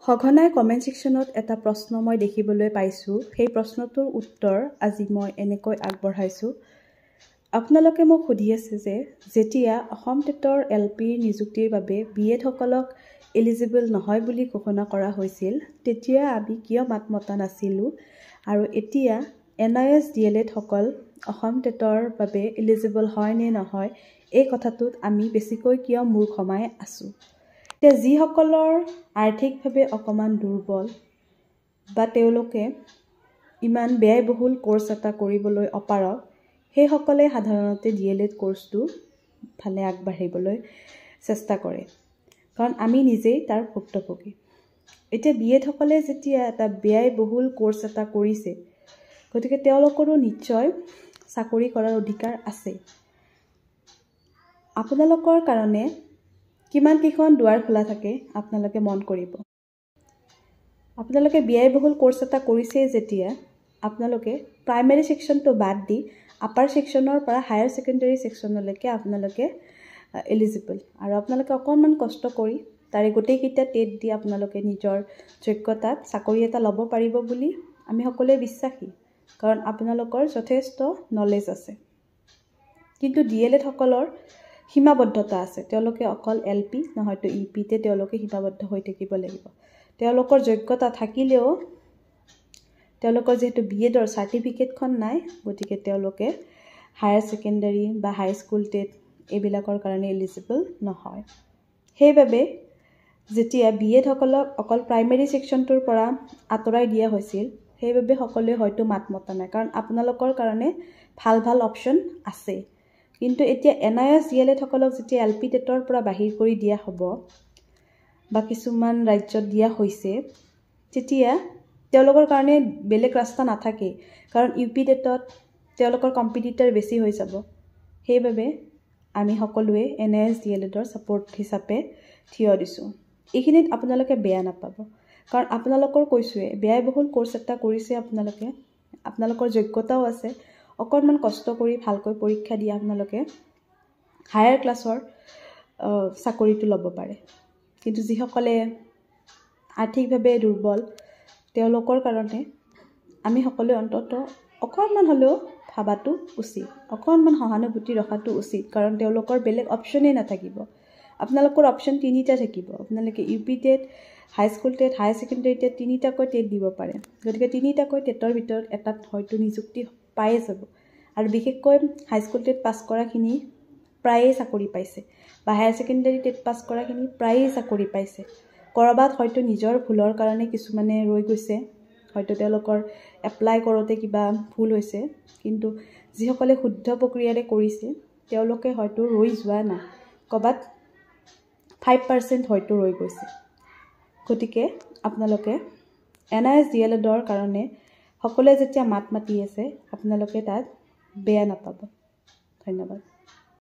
সঘনাই কমেণ্ট ছেকশ্যনত এটা প্ৰশ্ন মই দেখিবলৈ পাইছোঁ। সেই প্ৰশ্নটোৰ উত্তৰ আজি মই এনেকৈ আগবঢ়াইছোঁ। আপোনালোকে মোক সুধি আছে যে যেতিয়া অসম টেটৰ এল পিৰ নিযুক্তিৰ বাবে বি এডসকলক এলিজিবল নহয় বুলি ঘোষণা কৰা হৈছিল, তেতিয়া আমি কিয় মাত মতা নাছিলোঁ আৰু এতিয়া N I S D L এডসকল Assam টেটৰ বাবে এলিজিবল হয় নে নহয়, এই কথাটোত আমি বেছিকৈ কিয় মূৰ ঘমাই আছোঁ? এতিয়া যিসকলৰ আৰ্থিকভাৱে অকণমান দুৰ্বল বা তেওঁলোকে ইমান ব্যয়বহুল ক'ৰ্চ এটা কৰিবলৈ অপাৰগ, সেইসকলে সাধাৰণতে ডি এল এড ক'ৰ্চটো ফালে আগবাঢ়িবলৈ চেষ্টা কৰে, কাৰণ আমি নিজেই তাৰ ভুক্তভোগী। এতিয়া বি এডসকলে যেতিয়া এটা ব্যয়বহুল ক'ৰ্চ এটা কৰিছে, গতিকে তেওঁলোকৰো নিশ্চয় চাকৰি কৰাৰ অধিকাৰ আছে। আপোনালোকৰ কাৰণে কিমানকেইখন দুৱাৰ খোলা থাকে, আপোনালোকে মন কৰিব। আপোনালোকে ব্যয়বহুল ক'ৰ্চ এটা কৰিছে যেতিয়া, আপোনালোকে প্ৰাইমেৰী ছেকশ্যনটো বাদ দি আপাৰ ছেকশ্যনৰ পৰা হায়াৰ ছেকেণ্ডেৰী ছেকশ্যনলৈকে আপোনালোকে এলিজিবল আৰু আপোনালোকে অকণমান কষ্ট কৰি তাৰে গোটেইকেইটা টেট দি আপোনালোকে নিজৰ যোগ্যতাত চাকৰি এটা ল'ব পাৰিব বুলি আমি সকলোৱে বিশ্বাসী, কাৰণ আপোনালোকৰ যথেষ্ট নলেজ আছে। কিন্তু ডি এল এডসকলৰ সীমাবদ্ধতা আছে। তেওঁলোকে অকল এল পি নহয়তো ইউ পিতে তেওঁলোকে সীমাবদ্ধ হৈ থাকিব লাগিব। তেওঁলোকৰ যোগ্যতা থাকিলেও তেওঁলোকৰ যিহেতু বি এডৰ চাৰ্টিফিকেটখন নাই, গতিকে তেওঁলোকে হায়াৰ ছেকেণ্ডাৰী বা হাইস্কুল টেট এইবিলাকৰ কাৰণে এলিজিবল নহয়। সেইবাবে যেতিয়া বি এডসকলক অকল প্ৰাইমেৰী ছেকশ্যনটোৰ পৰা আঁতৰাই দিয়া হৈছিল, সেইবাবে সকলোৱে হয়তো মাত মতা নাই, কাৰণ আপোনালোকৰ কাৰণে ভাল ভাল অপশ্যন আছে। কিন্তু এতিয়া N I S D L এডসকলক যেতিয়া এল পি টেটৰ পৰা বাহিৰ কৰি দিয়া হ'ব বা কিছুমান ৰাজ্যত দিয়া হৈছে, তেতিয়া তেওঁলোকৰ কাৰণে বেলেগ ৰাস্তা নাথাকেই, কাৰণ ইউ পি টেটত তেওঁলোকৰ কম্পিটিটৰ বেছি হৈ যাব। সেইবাবে আমি সকলোৱে N I S D L এডৰ ছাপৰ্ট হিচাপে থিয় দিছোঁ। এইখিনিত আপোনালোকে বেয়া নাপাব, কাৰণ আপোনালোকৰ কৈছোঁৱে, ব্যয়বহুল ক'ৰ্চ এটা কৰিছে আপোনালোকে, আপোনালোকৰ যোগ্যতাও আছে। অকণমান কষ্ট কৰি ভালকৈ পৰীক্ষা দি আপোনালোকে হায়াৰ ক্লাছৰ চাকৰিটো ল'ব পাৰে। কিন্তু যিসকলে আৰ্থিকভাৱে দুৰ্বল, তেওঁলোকৰ কাৰণে আমি সকলোৱে অন্ততঃ অকণমান হ'লেও ভাবাটো উচিত, অকণমান সহানুভূতি ৰখাটো উচিত, কাৰণ তেওঁলোকৰ বেলেগ অপশ্যনেই নাথাকিব। আপোনালোকৰ অপশ্যন তিনিটা থাকিব। আপোনালোকে U P TET, high school TET, higher secondary TET, তিনিটাকৈ টেট দিব পাৰে। গতিকে তিনিটাকৈ টেটৰ ভিতৰত এটাত হয়তো নিযুক্তি পায়ে যাব। আৰু বিশেষকৈ হাইস্কুল টেট পাছ কৰাখিনি প্ৰায়ে চাকৰি পাইছে বা হায়াৰ ছেকেণ্ডেৰী টেট পাছ কৰাখিনি প্ৰায়ে চাকৰি পাইছে। ক'ৰবাত হয়তো নিজৰ ভুলৰ কাৰণে কিছুমানে ৰৈ গৈছে, হয়তো তেওঁলোকৰ এপ্লাই কৰোঁতে কিবা ভুল হৈছে, কিন্তু যিসকলে শুদ্ধ প্ৰক্ৰিয়াৰে কৰিছে তেওঁলোকে হয়তো ৰৈ যোৱা নাই, ক'ৰবাত 5% হয়তো ৰৈ গৈছে। গতিকে আপোনালোকে N I S D L এডৰ কাৰণে সকলোৱে যেতিয়া মাত মাতি আছে, আপোনালোকে তাত বেয়া নাপাব। ধন্যবাদ।